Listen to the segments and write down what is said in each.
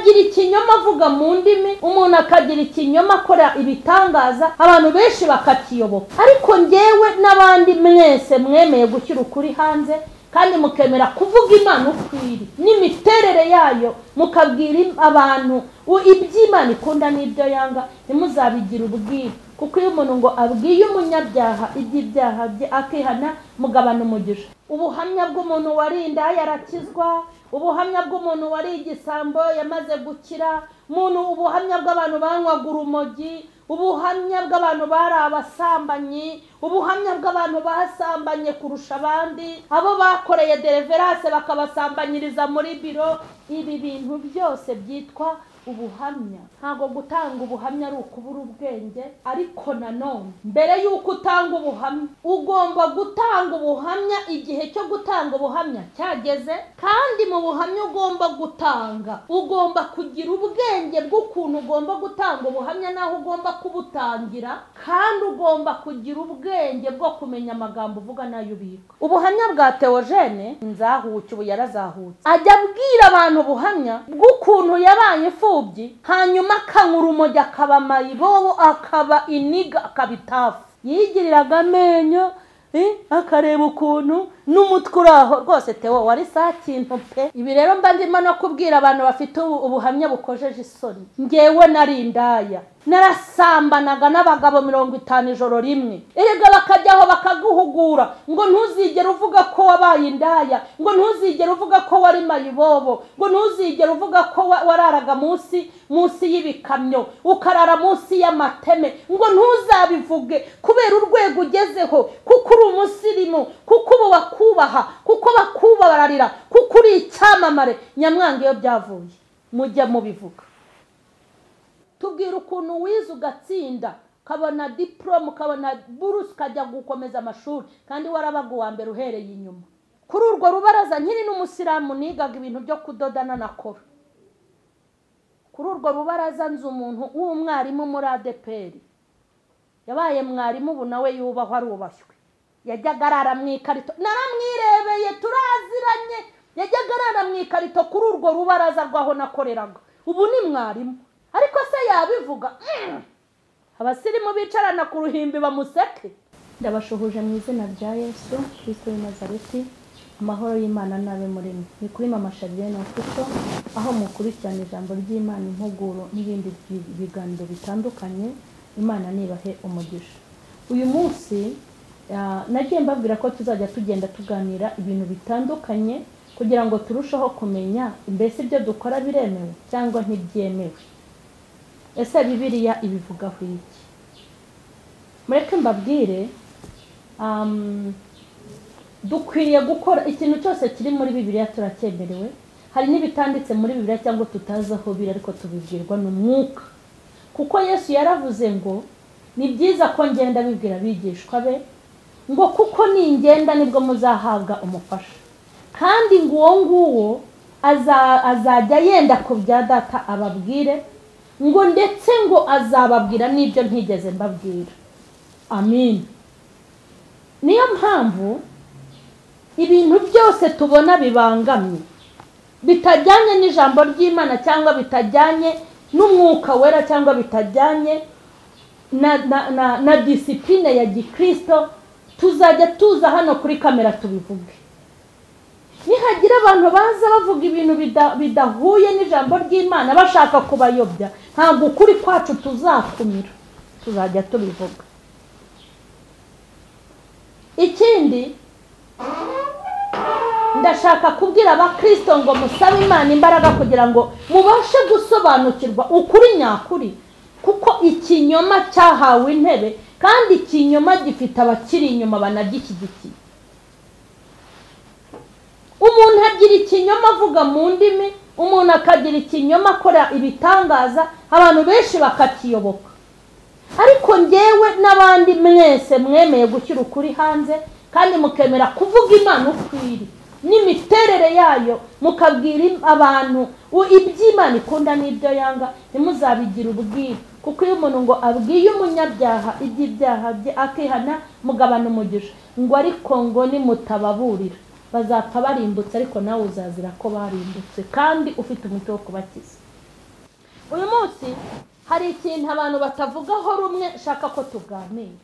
agira ikinyoma avuga mu ndimi, umuntu akagira ikinyoma akora ibitangaza, abantu benshi bakakiyoboka. Ariko ngewe n'abandi mwese mwemeye gushyira ukuri hanze kandi mukemera kuvuga Imana ukwiri n'imiterere yayo, mukabwira abantu iby'Imana ikunda n'ibyo yanga, ntimuzabigira ubwira. Kuko iyo umuntu ngo abwiye umunyabyaha iby'ibyaha bye akihana, mugabana umugisha. Ubuhamya bw'umuntu wari indaya yarakizwa, ubuhamya bw'umuntu wari igisambo yamaze gukira, umuntu ubuhamya bw'abantu banywaga urumogi, ubuhamya bw'abantu bari abasambanyi, ubuhamya bw'abantu basambanye kurusha abandi, abo bakoreye deliverance bakabasambanyiriza muri biro. Ibi bintu byose byitwa ubuhamya. Ntabwo gutanga ubuhamya ari ukubura ubwenge, ariko nanone mbere y'uko utanga ubuhamya ugomba gutanga ubuhamya igihe cyo gutanga ubuhamya cyageze. Kandi mu buhamya ugomba gutanga, ugomba kugira ubwenge bw'ukuntu ugomba gutanga ubuhamya n'aho ugomba kubutangira, kandi ugomba kugira ubwenge bwo kumenya amagambo uvuga n'ayo ubika. Ubuhamya bwa Theogene nzahuke, ubu yarazahutse, ajya abwira abantu ubuhamya bw'ukuntu yabaye imfubyi, hanyuma akanywa urumogi akaba mayibobo, akaba iniga, akaba itafu. Yigiriraga amenyo, akareba ukuntu n'umutwe uri aho rwose. Theo wari sa kintu pe. Ibi rero mba ndimo no kubwira abantu bafite ubuhamya bukojeje isoni. Ngewe nari indaya, narasambanaga n'abagabo 50 ijoro rimwe. Erega bakajyaho bakaguhugura ngo ntuzigere uvuga ko wabaye indaya, ngo ntuzigere uvuga ko wari mayibobo, ngo ntuzigere uvuga ko wararaga munsi y'ibikamyo, ukarara munsi y'amateme, ngo ntuzabivuge kubera urwego ugezeho, kuko uri umusirimu, kuko ubu bakubaha, kuko bakubabarira, kuko uri icyamamare. Nyamwanga iyo byavuye mujya mubivuga. Tubwira ukuntu wize ugatsinda, ukabona diplome, ukabona buruse, ukajya gukomeza amashuri, kandi warabaga uwa mbere uhereye inyuma. Kuri urwo rubaraza nkiri n'umusilamu nigaga ibintu byo kudoda nanakora. Kuri urwo rubaraza nzi umuntu w'umwarimu muri ADPR, yabaye mwarimu ubu nawe yubahwa, arubashywe. Yajyaga arara mu ikarito, naramwirebeye turaziranye, yajyaga arara mu ikarito kuri urwo rubaraza rwaho nakoreraga. Ubu ni mwarimu. Ariko se yabivuga? Abasirimu bicarana ku ruhimbi bamuseke. Ndabashuhuje mu izina rya Yesu Kristo w'i Nazareti, amahoro y'Imana nabe muri mwe. Ni kuri Mama Charlene Official, aho mukurikirana ijambo ry'Imana, impuguro n'ibindi biganiro bitandukanye. Imana nibahe umugisha. Uyu munsi nagiye mbabwira ko tuzajya tugenda tuganira ibintu bitandukanye kugira ngo turusheho kumenya mbese ibyo dukora biremewe cyangwa ntibyemewe. Ese Bibiliya ibivugaho iki? Mureke mbabwire, dukwiriye gukora ikintu cyose kiri muri Bibiliya turacyemerewe. Hari n'ibitanditse muri Bibiliya cyangwa tutazi aho biri, ariko tubibwirwa n'umwuka. Kuko Yesu yaravuze ngo ni byiza ko ngenda bibwira abigishwa be, ngo kuko ningenda nibwo muzahabwa umufasha, kandi ngo uwo nguwo azajya yenda ku bya data ababwire, ngo ndetse ngo azababwira n'ibyo ntigeze mbabwira. Amin. Niyo mpamvu ibintu byose tubona bibangamye, bitajyanye n'ijambo ry'Imana cyangwa bitajyanye n'umwuka wera cyangwa bitajyanye na discipline ya gikristo, tuzajya tuza hano kuri kamera tubivuge. Nihagira abantu baza bavuga ibintu bidahuye n'ijambo ry'Imana bashaka kubayobya, ntabwo ukuri kwacu tuzakumira, tuzajya tubivuga. Ikindi ndashaka kubwira abakristo ngo musabe Imana imbaraga kugira ngo mubashe gusobanukirwa ukuri nyakuri, kuko ikinyoma cyahawe intebe, kandi ikinyoma gifite abakiri inyuma banagishyigikiye. Umuntu agira ikinyoma avuga mu ndimi, umuntu akagira ikinyoma akora ibitangaza, abantu benshi bakakiyoboka. Ariko ngewe n'abandi mwese mwemeye gushyira ukuri hanze kandi mukemera kuvuga Imana ukwiri n'imiterere yayo, mukabwira abantu iby'Imana ikunda n'ibyo yanga, ntimuzabigira ubwira. Kuko iyo umuntu ngo abwiye umunyabyaha iby'ibyaha bye akihana, mugabana umugisha. Ngo ariko ngo nimutababurira bazapfa barimbutse, ariko nawe uzazira ko barimbutse kandi ufite umuti wo kubakiza. Uyu munsi hari ikintu abantu batavugaho rumwe nshaka ko tuganira,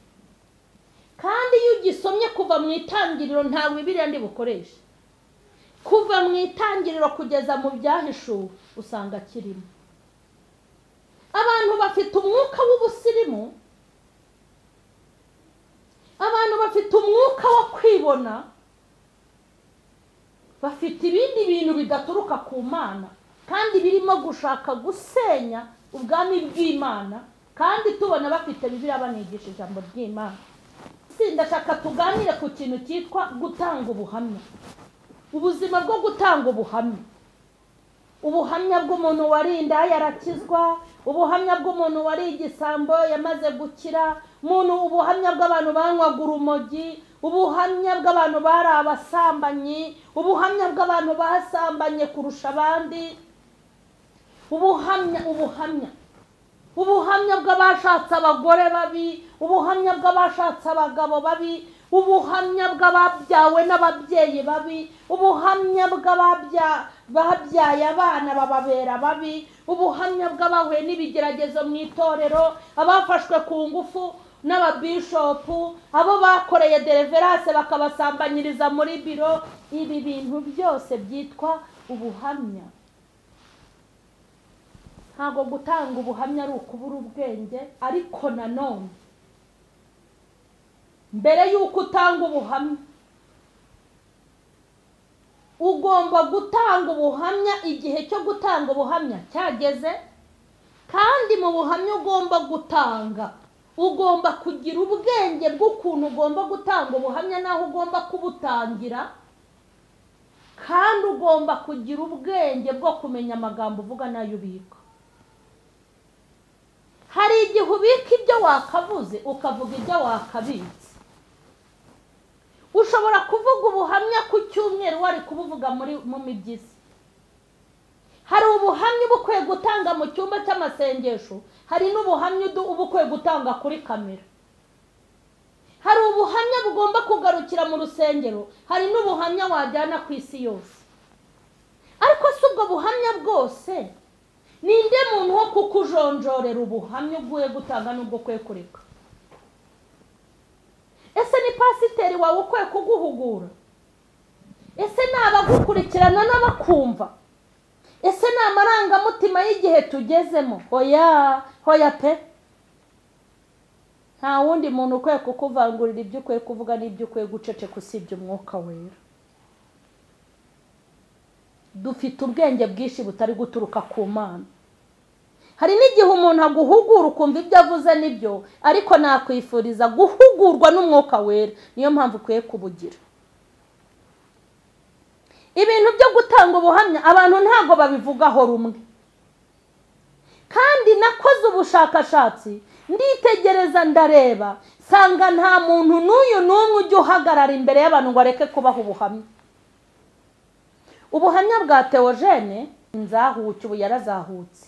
kandi iyo ugisomye kuva mu itangiriro ntawe Bibiliya ndi bukoreshe, kuva mu itangiriro kugeza mu byahishuwe usanga kirimo. Abantu bafite umwuka w'ubusirimu, abantu bafite umwuka wo kwibona, bafite ibindi bintu bidaturuka ku Mana kandi birimo gushaka gusenya ubwami bw'Imana, kandi tubona bafite Bibiliya banigisha ijambo ry'Imana. Ndashaka tuganire ku kintu cyitwa gutanga ubuhamya, ubuzima bwo gutanga ubuhamya, ubuhamya bw'umuntu wari indaya yarakizwa, ubuhamya bw'umuntu wari igisambo yamaze gukira, umuntu ubuhamya bw'abantu banywaga urumogi, ubuhamya bw'abantu bari abasambanyi, ubuhamya bw'abantu basambanye kurusha abandi, ubuhamya ubuhamya bw'abashatse abagore babi, ubuhamya bw'abashatse abagabo babi, ubuhamya bw'ababyawe n'ababyeyi babi, ubuhamya bw'ababyaye abana bababera babi, ubuhamya bw'abahuye n'ibigeragezo mu itorero, abafashwe ku ngufu n'ababishopu, abo bakoreye deliverance bakabasambanyiriza muri biro. Ibi bintu byose byitwa ubuhamya. Ntabwo gutanga ubuhamya ari ukubura ubwenge, ariko nanone mbere y'uko utanga ubuhamya ugomba gutanga ubuhamya igihe cyo gutanga ubuhamya cyageze, kandi mu buhamya ugomba gutanga ugomba kugira ubwenge bw'ukuntu ugomba gutanga ubuhamya n'aho ugomba kubutangira, kandi ugomba kugira ubwenge bwo kumenya amagambo uvuga n'ayo ubika. Hari igihe ubika ibyo wakavuze ukavuga ibyo wakabitse. Ushobora kuvuga ubuhamya ku cyumweru wari kubuvuga mu mibyizi. Hari ubuhamya uba ukwiye gutanga mu cyumba cy'amasengesho, hari n'ubuhamya uba ukwiye gutanga kuri kamera. Hari ubuhamya bugomba kugarukira mu rusengero, hari n'ubuhamya wajyana ku isi yose. Ariko si ubwo buhamya bwose, ninde muntu wo kukujonjorera ubuhamya uguye gutanga n'ubwo ukwiye kureka? Ese ni pasiteri wawe ukwiye kuguhugura? Ese ni abagukurikirana n'abakumva? Ese ni amarangamutima y'igihe tugezemo? Hoya hoya pe, nta wundi muntu ukwiye kukuvangurira ibyo ukwiye kuvuga n'ibyo ukwiye guceceka usibye Umwuka Wera. Dufite ubwenge bwinshi butari guturuka ku Mana. Hari n'igihe umuntu aguhugura ukumva ibyo avuze nibyo, ariko nakwifuriza guhugurwa n'Umwuka Wera, niyo mpamvu ukwiye kubugira. Ibintu byo gutanga ubuhamya abantu ntago babivugaho rumwe, kandi nakoze ubushakashatsi nditegereza ndareba sanga nta muntu n'uyu n'umwe ujya uhagarara imbere y'abantu ngo areke kubaha ubuhamya. Ubuhamya bwa Theogene nzahuke, ubu yarazahutse,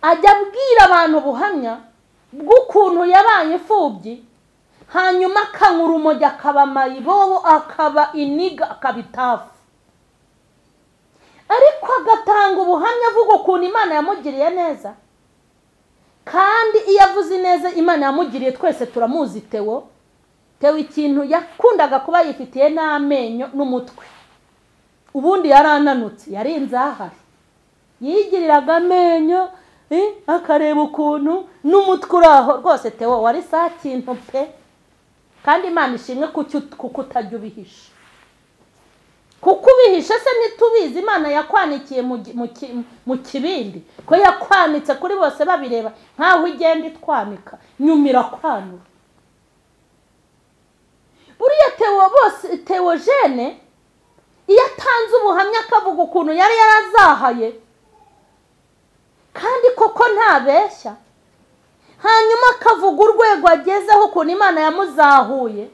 ajya abwira abantu ubuhamya bw'ukuntu yabaye imfubyi, hanyuma akanywa urumogi akaba mayibobo, akaba iniga, akaba itafu, ariko agatanga ubuhamya avuga ukuntu Imana yamugiriye neza. Kandi iyo avuze neza Imana yamugiriye twese turamuzi. Theo ikintu yakundaga kuba yifitiye n'amenyo n'umutwe, ubundi yarananutse, yari inzahare, yigiriraga amenyo akareba ukuntu n'umutwe uraho rwose. Theo wari sa kintu pe, kandi Imana ishimwe kuko utajya ubihisha. Kuko ubihishe se ntitubizi, Imana yakwanikiye mu kibindi, ko yakwanitse kuri bose babireba nkaho igenda itwanika nyuma irakwanura. Buriya Theo bose, Theogene iyo atanze ubuhamya akavuga ukuntu yari yarazahaye, kandi koko ntabeshya, hanyuma akavuga urwego agezeho ukuntu Imana yamuzahuye,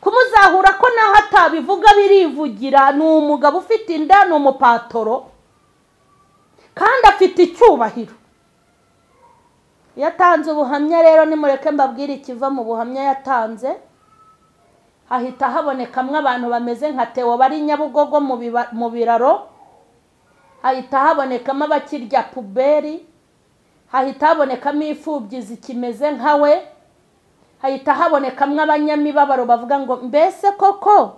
kumuzahura ko naho atabivuga birivugira. Ni umugabo ufite inda, ni umupatoro kandi afite icyubahiro. Iyo atanze ubuhamya rero, nimureke mbabwire ikiva mu buhamya yatanze, hahita habonekamwo abantu bameze nka Theo bari Nyabugogo mu biraro, Hahita habonekamo abakirya puberi, hahita habonekamo imfubyi zikimeze nkawe, hahita habonekamo abanyamibabaro bavuga ngo mbese koko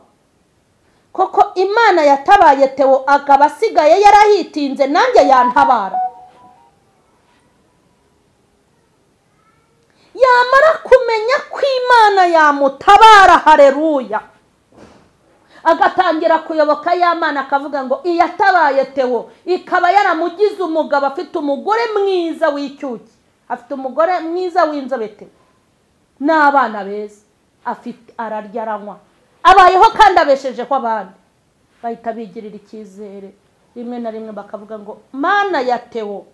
koko Imana yatabaye Theo akaba asigaye yarahitinze, nanjye yantabara. Yamara kumenya ko Imana yamutabara, haleluya, agatangira kuyoboka ya Mana, akavuga ngo iyatabaye Theo ikaba yaramugize umugabo, afite umugore mwiza w'icyuki, afite umugore mwiza w'inzobe n'abana beza, afite ararya aranywa, abayeho kandi abeshejeho abandi. Bahita bigirira icyizere, rimwe na rimwe bakavuga ngo Mana ya Theo,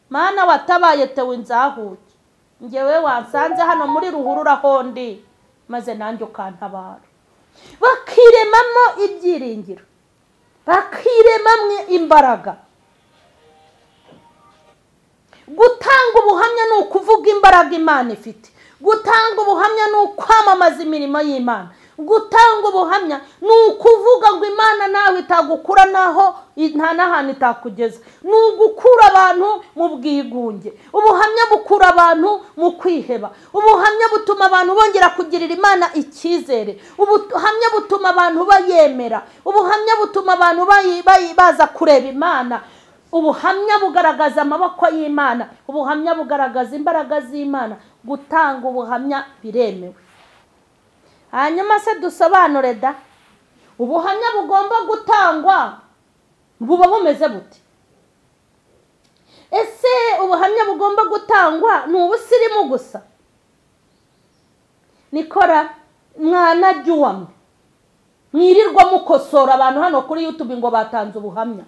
Mana watabaye Theo inzahuke, ngewe wansanze hano muri ruhurura hondi, maze nanjye ukantabara. Bakiremamo ibyiringiro, bakiremamo imbaraga. Gutanga ubuhamya ni ukuvuga imbaraga Imana ifite. Gutanga ubuhamya ni ukwamamaza imirimo y'Imana. Gutanga ubuhamya ni ukuvuga ngo Imana nawe itagukura naho nta n'ahantu itakugeza. Ni ugukura abantu mu bwigunge. Ubuhamya bukura abantu mu kwiheba. Ubuhamya butuma abantu bongera kugirira Imana icyizere. Ubuhamya butuma abantu bayemera. Ubuhamya butuma abantu baza kureba Imana. Ubuhamya bugaragaza amaboko y'Imana. Ubuhamya bugaragaza imbaraga z'Imana. Gutanga ubuhamya biremewe. Hanyuma se dusobanure da, ubuhamya bugomba gutangwa buba bumeze bute? Ese ubuhamya bugomba gutangwa ni ubusirimu gusa? Nikora mwana jyuwamwe mwirirwa mukosora abantu hano kuri YouTube ngo batanze ubuhamya.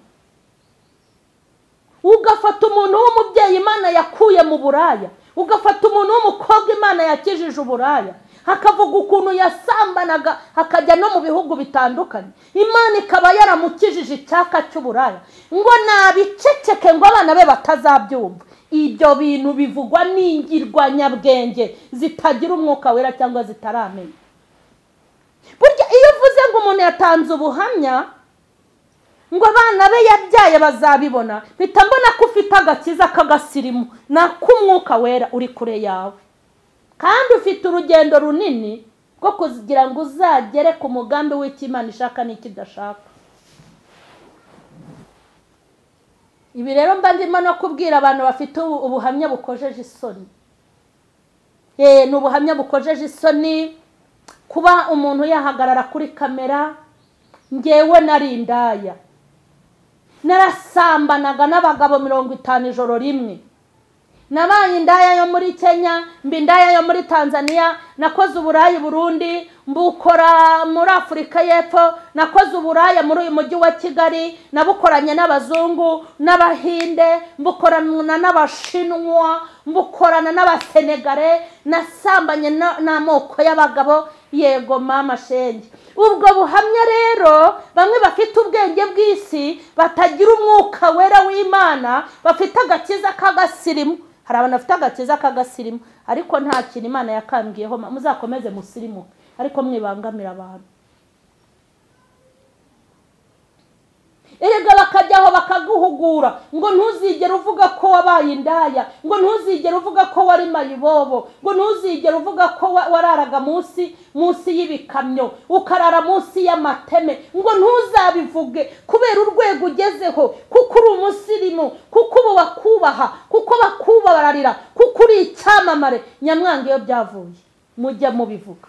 Ugafata umuntu w'umubyeyi Imana yakuye mu buraya, ugafata umuntu w'umukobwa Imana yakijije uburaya, hakavuga ukuntu yasambanaga hakajya no mu bihugu bitandukanye, Imana ikaba yaramukijije icyaka cy'uburaya, ngo nabiceceke ngo abana be batazabyumva. Ibyo bintu bivugwa n'ingirwanyabwenge zitagira umwuka wera cyangwa zitaramenya. Burya iyo uvuze ngo umuntu yatanze ubuhamya ngo abana be yabyaye bazabibona, mpita mbona ko ufite agakiza k'agasirimu nak'umwuka wera uri kure yawe, kandi ufite urugendo runini rwo kugira ngo uzagere ku mugambi w'Imana ishaka n'ikidashaka. Ibi rero mba ndimo no kubwira abantu bafite ubuhamya bukojeje isoni. Ni ubuhamya bukojeje isoni kuba umuntu yahagarara kuri kamera, ngewe nari indaya, narasambanaga n'abagabo 50 ijoro rimwe, nabaye indaya yo muri Kenya, mba indaya yo muri Tanzania, nakoze uburaya Burundi, mbukora muri Afurika y'Epfo, nakoze uburaya muri uyu mujyi wa Kigali, nabukoranye n'abazungu n'abahinde, mbukorana n'abashinwa, mbukorana n'abasenegare, nasambanye n'amoko y'abagabo. Yego mama shenge. Ubwo buhamya rero bamwe bafite ubwenge bw'isi batagira umwuka wera w'Imana, bafite agakiza k'agasirimu. Hari abantu bafite agakiza k'agasirimu ariko nta kintu Imana yakambwiyeho, muzakomeze musirimu ariko mwibangamira abantu. Erega bakajyaho bakaguhugura ngo ntuzigere uvuga ko wabaye indaya, ngo ntuzigere uvuga ko wari mayibobo, ngo ntuzigere uvuga ko wararaga munsi y'ibikamyo, ukarara munsi y'amateme, ngo ntuzabivuge kubera urwego ugezeho, kuko uri umusirimu, kuko ubu bakubaha, kuko bakubabarira, kuko uri icyamamare. Nyamwanga iyo byavuye mujya mubivuga.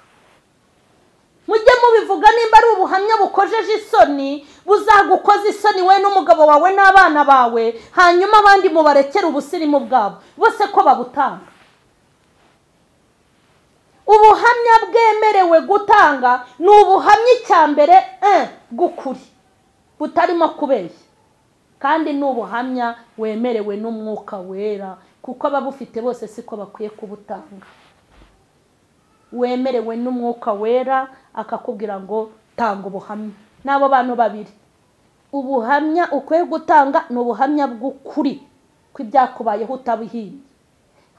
Mujye mubivuga nimba ari ubuhamya bukojeje isoni, buzagukoza isoni we n'umugabo wawe n'abana bawe, hanyuma abandi mubarekere ubusirimu bwabo bose ko babutanga. Ubuhamya bwemerewe gutanga ni ubuhamya icyambere bw'ukuri butarimo kubeshya, kandi ni ubuhamya wemerewe n'umwuka wera, kuko ababufite bose siko bakwiye kubutanga. Wemerewe n'umwuka wera akakubwira ngo tanga ubuhamya. N'abo bantu babiri, ubuhamya ukwiye gutanga ni ubuhamya bw'ukuri kw'ibyakubayeho utabihimbye,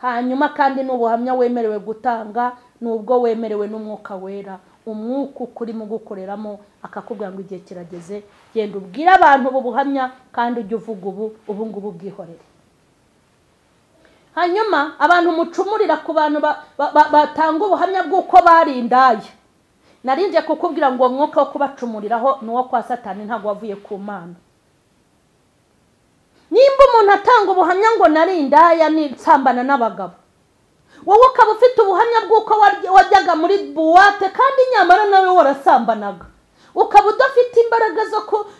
hanyuma kandi ni ubuhamya wemerewe gutanga nubwo wemerewe n'umwuka wera Umwuka ukurimo gukoreramo akakubwira ngo igihe kirageze, genda ubwire abantu ubu buhamya kandi ujye uvuga ubu ngubu bwihorere. Hanyuma abantu mucumurira ku bantu batanga ubuhamya bw'uko bari indaya, narinje kukubwira ngo umwuka wo kubacumuriraho ni uwo kwa Satani, ntabwo wavuye ku Mana. Nimba umuntu atanga ubuhamya ngo nari indaya nitsambana n'abagabo, wowe ukaba ufite ubuhamya bw'uko wajyaga muri buwate kandi nyamara nawe warasambanaga, ukaba udafite imbaraga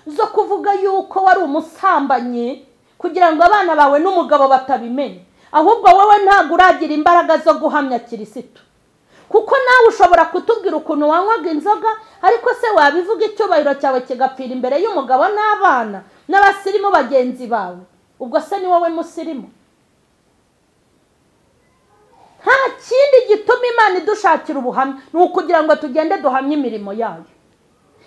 zo kuvuga yuko wari umusambanyi kugira ngo abana bawe n'umugabo batabimenya, ahubwo wowe ntabwo uragira imbaraga zo guhamya Kirisitu. Kuko nawe ushobora kutubwira ukuntu wanywaga inzoga, ariko se wabivuga icyubahiro cyawe kigapfira imbere y'umugabo n'abana n'abasirimu bagenzi bawe, ubwo se ni wowe musirimu? Nta kindi gituma Imana idushakira ubuhamya ni ukugira ngo tugende duhamye imirimo yayo.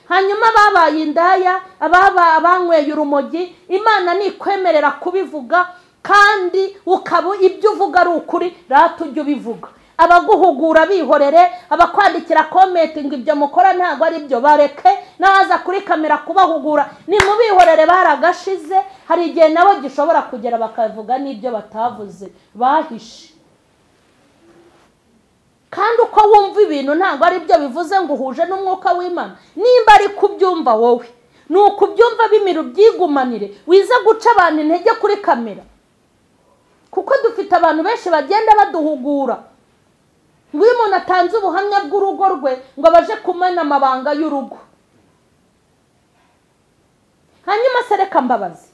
Hanyuma babaye indaya, abanyweye urumogi, Imana nikwemerera kubivuga kandi ukaba ibyo uvuga ari ukuri, rata ujye ubivuga. Abaguhugura bihorere, abakwandikira comment ngo ibyo mukora ntabwo ari byo bareke, n'abaza kuri kamera kubahugura nimubihorere, baragashize. Hari igihe nabo gishobora kugera bakavuga n'ibyo batavuze bahishe. Kandi uko wumva ibintu ntabwo ari byo bivuze ngo uhuje n'umwuka w'Imana. Nimba ari kubyumva wowe, ni ukubyumva bimira ubyigumanire, wiza guca abantu intege kuri kamera, kuko dufite abantu benshi bagenda baduhugura ngo iyo umuntu atanze ubuhamya bw'urugo rwe ngo abaje kumena amabanga y'urugo. Hanyuma se reka mbabazi,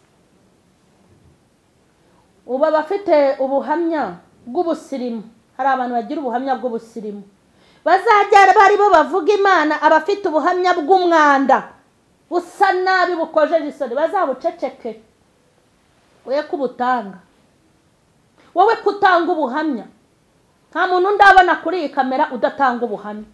ubu abafite ubuhamya bw'ubusirimu, hari abantu bagira ubuhamya bw'ubusirimu bazajya bari bo bavuga Imana, abafite ubuhamya bw'umwanda busa nabi bukojeje isoni bazabuceceke, we kubutanga. Wowe kutanga ubuhamya, nta muntu ndabona kuri iyi kamera udatanga ubuhamya.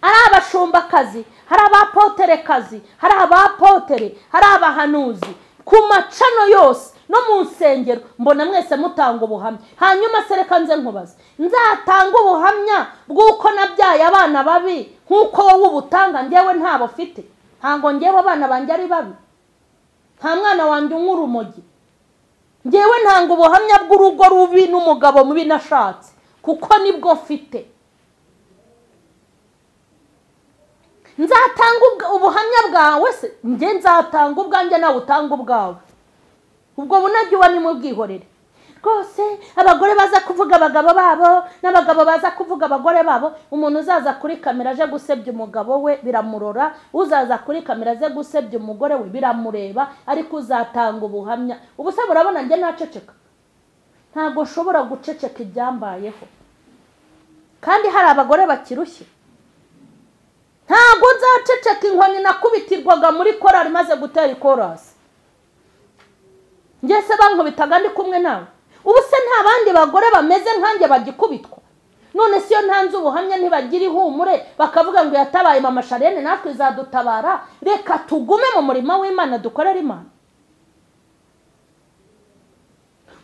Ari abashumbakazi, hari abapoterekazi, hari abapotere, hari abahanuzi, ku macano yose no mu nsengero mbona mwese mutanga ubuhamya. Hanyuma se reka nze nkubaze, nzatanga ubuhamya bw'uko nabyaye abana babi nk'uko wowe ubutanga? Njyewe ntabo mfite, ntabwo njyewe abana banjye ari babi, nta mwana wanjye unywa urumogi. Njyewe ntanga ubuhamya bw'urugo rubi n'umugabo mubi nashatse, kuko nibwo mfite. Nzatanga ubuhamya bwawe se? Njye nzatanga ubwanjye, nawe utanga ubwawe. Ubwo bunajye uba nimubwihorere rwose. Abagore baza kuvuga abagabo babo n'abagabo baza kuvuga abagore babo. Umuntu uzaza kuri kamera aje gusebya umugabo we biramurora, uzaza kuri kamera aje gusebya umugore we biramureba, ariko uzatanga ubuhamya. Ubu se murabona njye naceceka? Ntabwo nshobora guceceka ibyambayeho, kandi hari abagore bakirushye. Ntabwo nzaceceka inkoni nakubitirwaga muri korari maze gutera ikorasi. Njye se bankubitaga ndi kumwe nawe? Ubu se nta bandi bagore bameze nkanjye bagikubitwa? None si yo ntanze ubuhamya ntibagira ihumure bakavuga ngo yatabaye mama Charlene natwe izadutabara? Reka tugume mu murimo w'Imana dukorere Imana.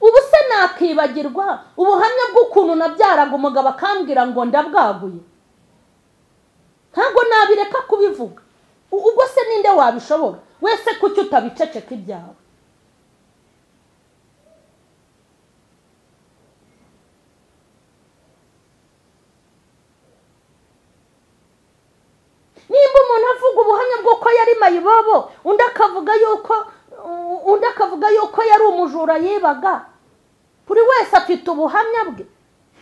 Ubu se nakibagirwa ubuhamya bw'ukuntu nabyaraga umugabo akambwira ngo ndabwaguye? Ntabwo nabireka kubivuga. Ubwo se ninde wabishobora? Wese kuki utabiceceka ibyawe? Nimba umuntu avuga ubuhamya bw'uko yari mayibobo, undi akavuga yuko yari umujura yibaga, buri wese afite ubuhamya bwe.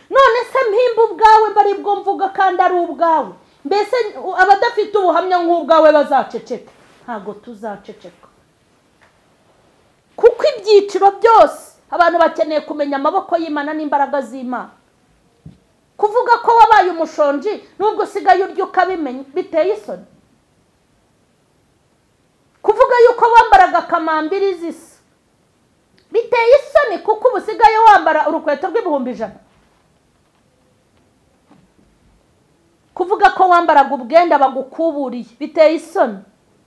None se mpimba ubwawe bari bwo mvuga kandi ari ubwawe? Mbese abadafite ubuhamya nk'ubwawe bazaceceka? Ntabwo tuzaceceka, kuko ibyiciro byose abantu bakeneye kumenya amaboko y'Imana n'imbaraga z'Imana. Kuvuga ko wabaye umushonji nubwo usigaye urya ukabimenya biteye isoni. Kuvuga yuko wambaraga kamambiri zisa biteye isoni, kuko ubu usigaye wambara urukweto rw'ibihumbi 100. Kuvuga ko wambaraga ubwenda bagukuburiye biteye isoni,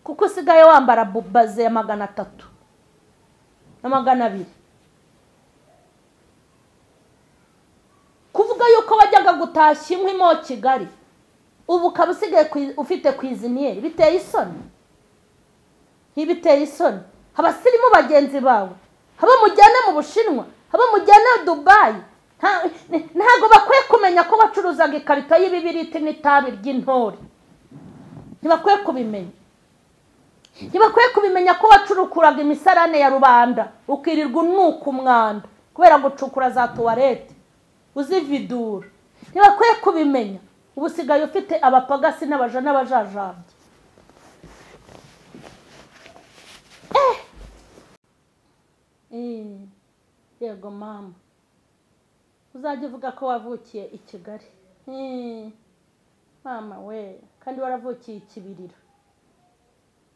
kuko usigaye wambara baze ya 300 na 200. Kuvuga yuko wajyaga gutashya inkwi mo Kigali Ubu ukaba usigaye ufite kwiziniyeri, biteye isoni. Ntibiteye isoni. Abasirimu bagenzi bawe, abo mujyana mu Bushinwa, abo mujyana Dubai, ntago bakwiye kumenya ko bacuruzaga ikarito y'ibibiriti n'itabi ry'intore. Ntibakwiye kubimenya. Ntibakwiye kubimenya ko wacurukuraga imisarane ya rubanda, ukirirwa unuka umwanda kubera gucukura za tuwarete uzividura. Ntibakwiye kubimenya. Ubu usigaye ufite abapagasi n'abaja n'abajajabye. Yego mama, uzajya uvuga ko wavukiye i Kigali. Mama we, kandi waravukiye i Kibirira.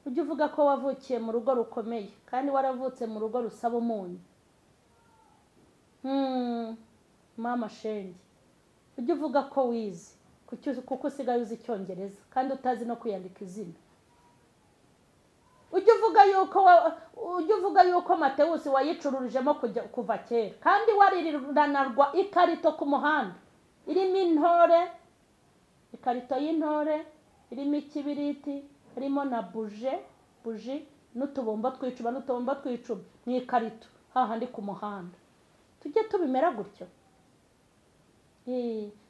Ujye uvuga ko wavukiye mu rugo rukomeye, kandi waravutse mu rugo rusaba umunyu. Mama shenge, ujye uvuga ko wize, kuko usigaye uzi Icyongereza kandi utazi no kwiyandika izina. Ujye uvuga yuko Matewusi wayicururijemo kuva kera, kandi waririranarwa ikarito ku muhanda irimo intore, ikarito y'intore irimo ikibiriti, harimo na buji n'utubombo tw'icuma n'utubombo tw'icumi mu ikarito hahandi ku muhanda. Tujye tubimera gutyo.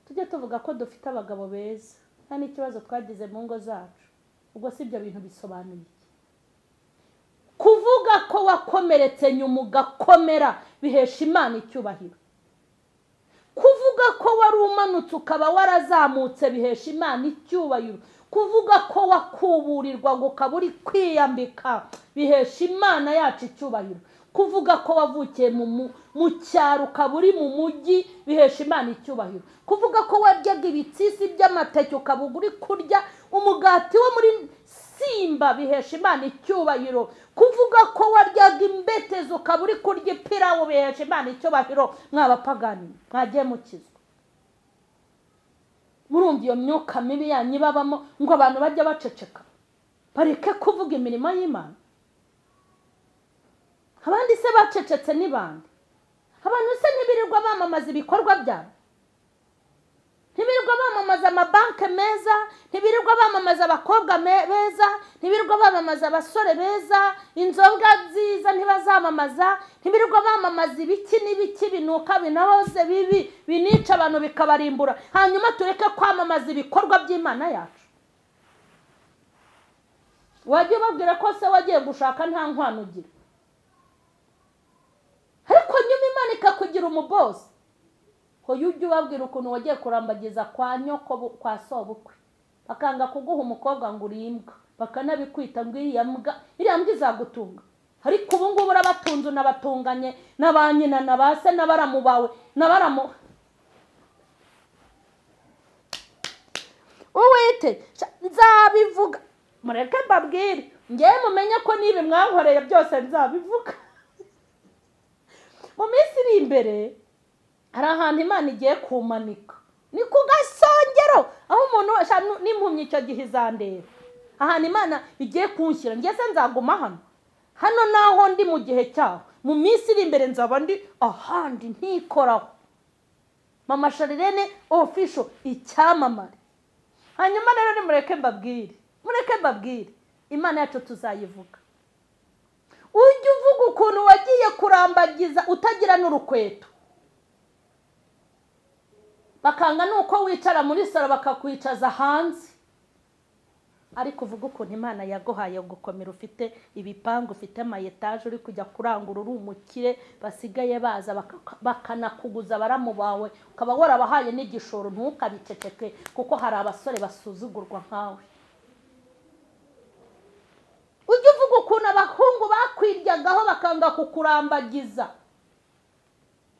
Tujye tuvuga ko dufite abagabo beza, nta n'ikibazo twagize mu ngo zacu. Ubwo si ibyo bintu bisobanuye iki? Kuvuga ko wakomeretse nyuma ugakomera bihesha Imana icyubahiro. Kuvuga ko wari umanutse ukaba warazamutse bihesha Imana icyubahiro. Kuvuga ko wakuburirwa ngo ukaba uri kwiyambika bihesha Imana yacu icyubahiro. Kuvuga ko wavukiye mu cyaro ukaba uri mu mujyi bihesha Imana icyubahiro. Kuvuga ko waryaga ibitsisi by'amateke ukaba uri kurya umugati wo muri Simba bihesha Imana icyubahiro. Kuvuga ko waryaga imbetezo ukaba uri kurya ipirawu bihesha Imana icyubahiro. Mwabapagani mwagiye mukizwa. Murumva iyo myuka mibi yanyu babamo ngo abantu bajya baceceka, bareke kuvuga imirimo y'Imana. Abandi se bacecetse ni bande? Abantu se ntibirirwa bamamaza ibikorwa byabo, ntibirirwa bamamaza amabanke meza, ntibirirwa bamamaza abakobwa beza, ntibirirwa bamamaza abasore beza, inzoga nziza ntibazamamaza, ntibirirwa bamamaza ibiki n'ibiki binuka binahoze bibi binica abantu bikabarimbura. Hanyuma tureke kwamamaza ibikorwa by'Imana yacu. Wajya ubabwira ko se wagiye gushaka nta nkwano ugira, ariko nyuma Imana ikakugira umubosi. Hoya ujye ubabwira ukuntu wagiye kurambagiza kwa nyoko kwa sobukwe, bakanga kuguha umukobwa ngo uri imbwa, bakanabikwita ngo iriya mbwa izagutunga. Ariko ubu ngubu urabatunze, unabatunganye na ba nyina na ba se n'abaramu bawe n'abaramu. Uwite nzabivuga, mureke mbabwire, ngewe mumenye ko nibi mwankoreye byose nzabivuga. Mu minsi iri imbere hari ahantu Imana igiye kumanika, ni ku gasongero aho umuntu n'impumyi icyo gihe izandeba. Ahantu Imana igiye kunshyira, ngeze nzaguma hano hano naho ndi mu gihe cyaho. Mu minsi iri imbere nzaba ndi ahandi ntikoraho. Mama Charlene official, icyamamare. Hanyuma rero nimureke mbabwire, mureke mbabwire, Imana yacu tuzayivuga. Ujye uvuga ukuntu wagiye kurambagiza utagira n'urukweto, bakanga nuko wicara muri salo bakakwicaza hanze. Ariko uvuga ukuntu Imana yaguhaye gukomera, ufite ibipangu, ufite ama etaje, uri kujya kurangura, uri umukire, basigaye baza bakanakuguza baramu bawe, ukaba warabahaye n'igishoro. Ntukabiceceke kuko hari abasore basuzugurwa nkawe. Ujye uvuga ukuntu abahungu bakwiryagaho bakanga kukurambagiza,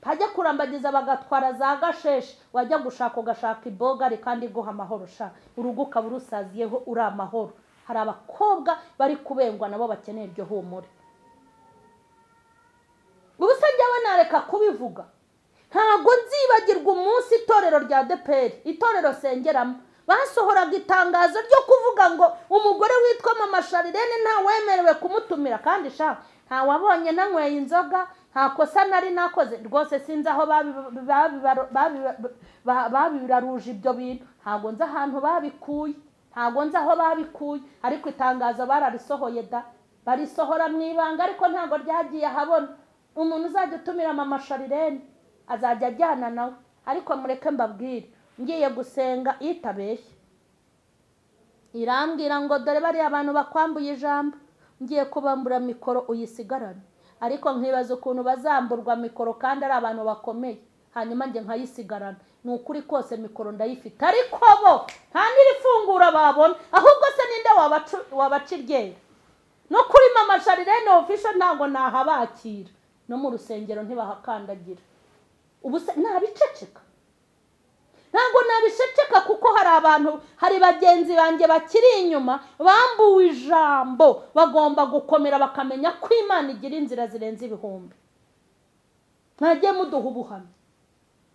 bajya kurambagiza bagatwara za gasheshe, wajya gushaka ugashaka ibogari kandi iguha amahoro. Sha urugo ukaba urusaziyeho uri amahoro. Hari abakobwa bari kubengwa nabo bakeneye iryo humure. Ubu se njyewe nareka kubivuga? Ntabwo nzibagirwa umunsi itorero rya DPR, itorero sengeramo, basohoraga itangazo ryo kuvuga ngo umugore witwa Mama Charlene ntawemerewe kumutumira. Kandi sha ntawabonye nanyweye inzoga, Nta kosa nari nakoze rwose, sinzi aho babiraruje ibyo bintu, ntabwo nzi ahantu babikuye, ntabwo nzi aho babikuye, ariko itangazo bararisohoye da, barisohora mu ibanga, ariko ntabwo ryagiye ahabona. Umuntu uzajya utumira mama Sharirene azajya ajyana nawe. Ariko mureke mbabwire, ngiye gusenga itabeshye irambwira ngo dore bariya abantu bakwambuye ijambo, ngiye kubambura mikoro uyisigarane. Ariko nkibaza ukuntu bazamburwa mikoro kandi ari abantu bakomeye, hanyuma njye nkayisigarana. Ni ukuri kose mikoro ndayifite, ariko bo nta n'irifungura babona. Ahubwo se ninde wabaca iryera? No kuri mama Sharirene official ntabwo nahabakira, no mu rusengero ntibahakandagira. Ubu se nabiceceka? Ntabwo nabiceceka, kuko hari abantu, hari bagenzi banjye bakiri inyuma bambuwe ijambo, bagomba gukomera bakamenya ko Imana igira inzira zirenze ibihumbi. Mwagiye muduha ubuhamya.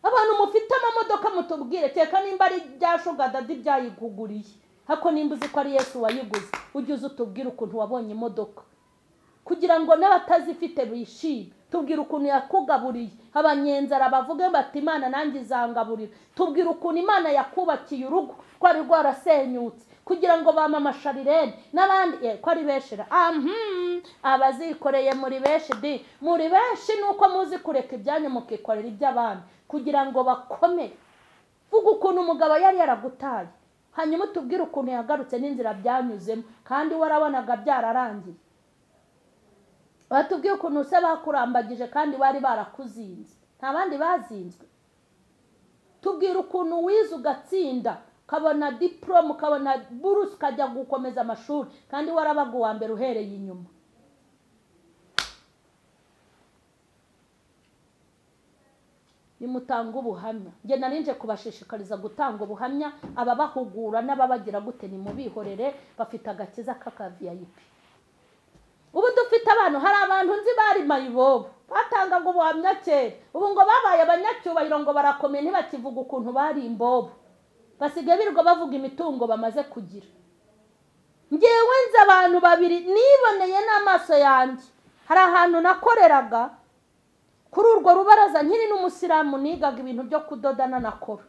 Abantu mufite amamodoka mutubwire, teka nimba ari bya Sugar Daddy byayiguguriye, hako nimba uzi ko ari Yesu wayiguze, ujye uza utubwire ukuntu wabonye imodoka, kugira ngo n'abatazifite bishime. Tubwire ukuntu yakugaburiye, abanyenzara bavuge bati Imana nanjye izangaburira. Tubwire ukuntu Imana yakubakiye urugo rwari rwarasenyutse, kugira ngo ba mama Sharirene n'abandi ko ari benshi, abazikoreye muri benshi di, muri benshi nuko muzi kureka ibyanyu mukikorera iby'abandi kugira ngo bakomere. Vuga ukuntu umugabo yari yaragutaye, hanyuma tubwire ukuntu yagarutse n'inzira byanyuzemo, kandi warabonaga byararangiye. Batubwiye ukuntu se bakurambagije kandi bari barakuzinze, nta bandi bazinzwe. Tubwire ukuntu wize ugatsinda, ukabona diplome, ukabona buruse, ukajya gukomeza amashuri kandi warabaga uwa mbere uhereye inyuma. Nimutanga ubuhamya, njye narinje kubashishikariza gutanga ubuhamya. Ababahugura n'ababagira gute nimubihorere, bafite agakiza k'aka VIP. Ubu dufite abantu, hari abantu nzi bari mayibobo batangaga ubuhamya kera, ubu ngo babaye abanyacyubahiro ngo barakomeye, ntibakivuga ukuntu bari imbobo, basigaye birirwa bavuga imitungo bamaze kugira. Ngewe nzi abantu babiri niboneye n'amaso yanjye. Hari ahantu nakoreraga kuri urwo rubaraza nkiri n'umusilamu, nigaga ibintu byo kudoda nanakora.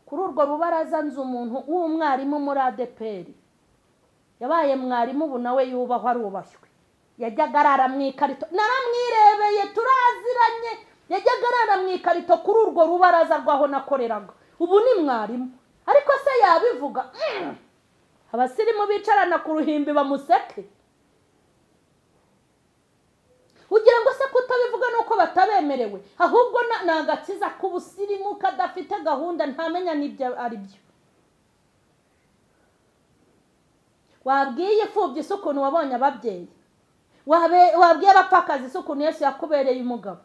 Kuri urwo rubaraza nzi umuntu w'umwarimu muri ADPR, yabaye mwarimu ubu nawe yubahwa arubashywe. Yajyaga arara mu ikarito, naramwirebeye turaziranye, yajyaga arara mu ikarito kuri urwo rubaraza rwaho nakoreraga. Ubu ni mwarimu, ariko se yabivuga? Abasirimu bicarana ku ruhimbi bamuseke. Ugira ngo se kutabivuga nuko batabemerewe, ahubwo ni agakiza k'ubusirimu kadafite gahunda, ntamenya n'ibyo ari byo. Wabwiye imfubyi se ukuntu wabonye ababyeyi, wabwiye abapfakazi se ukuntu Yesu yakubereye umugabo,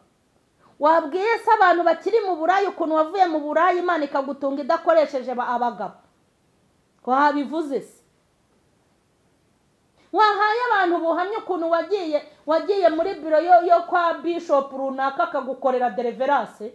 wabwiye se abantu bakiri mu burayi ukuntu wavuye mu burayi Imana ikagutunga idakoresheje abagabo, wabivuze se? Wahaye abantu ubuhamya ukuntu wagiye muri biro yo kwa bishop runaka akagukorera deliverance,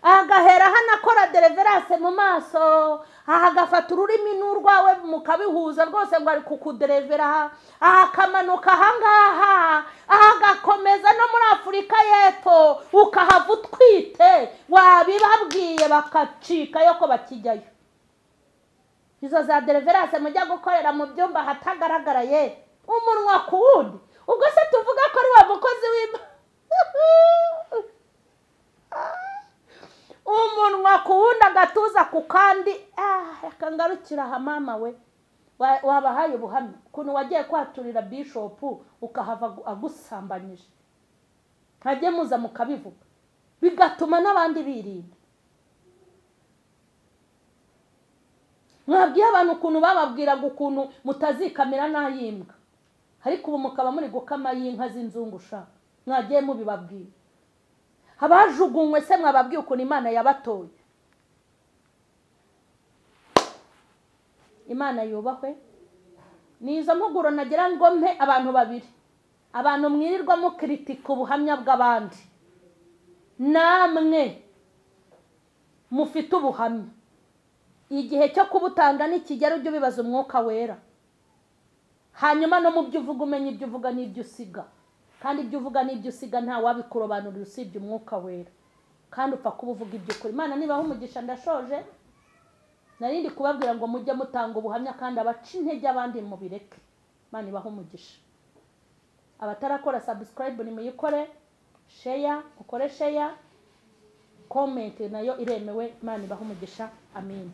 agahera hano akora deliverance mu maso, agafata ururimi n'urwawe mukabihuza rwose ngo ari kukudelevera, akamanuka ahangaha agakomeza no muri Afurika y'Epfo ukahava utwite. Wabibabwiye bakacikayo ko bakijyayo. Izo za deliverance mujya gukorera mu byumba hatagaragara ye, umunwa ku wundi. Ubwo se tuvuga ko ari wa mukozi w'Imana? Umunwa ku wundi, agatuza ku kandi. Akangarukira aha mama we, wabahaye ubuhamya ukuntu wagiye kwaturira bishop ukahava agusambanyije, ntajye muza mukabivuga, bigatuma n'abandi birinda. Mwabwiye abantu ukuntu bababwiraga ukuntu mutazikamira n'ayimbwa, ariko ubu mukaba muri gukama y'inka z'inzungu sha, mwagiye mubibabwira. Abajugunywe se mwababwiye ukuntu Imana yabatoye. Imana yubahwe. Ni izo mpuguro nagira ngo mpe abantu babiri, abantu mwirirwa mukritika ubuhamya bw'abandi, namwe mufite ubuhamya. Igihe cyo kubutanga nikigera ujye ubibaza umwuka wera, hanyuma no mu byo uvuga umenye ibyo uvuga n'ibyo usiga. Kandi ibyo uvuga n'ibyo usiga nta wabikurobanurira usibye Umwuka Wera, kandi upfa kuba uvuga iby'ukuri. Imana nibaha umugisha. Ndashoje, narindi kubabwira ngo mujye mutanga ubuhamya, kandi abaca intege abandi mubireke. Imana ibaha umugisha. Abatarakora subscribe nimuyikore, share ukore share, comment nayo iremewe. Imana ibaha umugisha. Amin.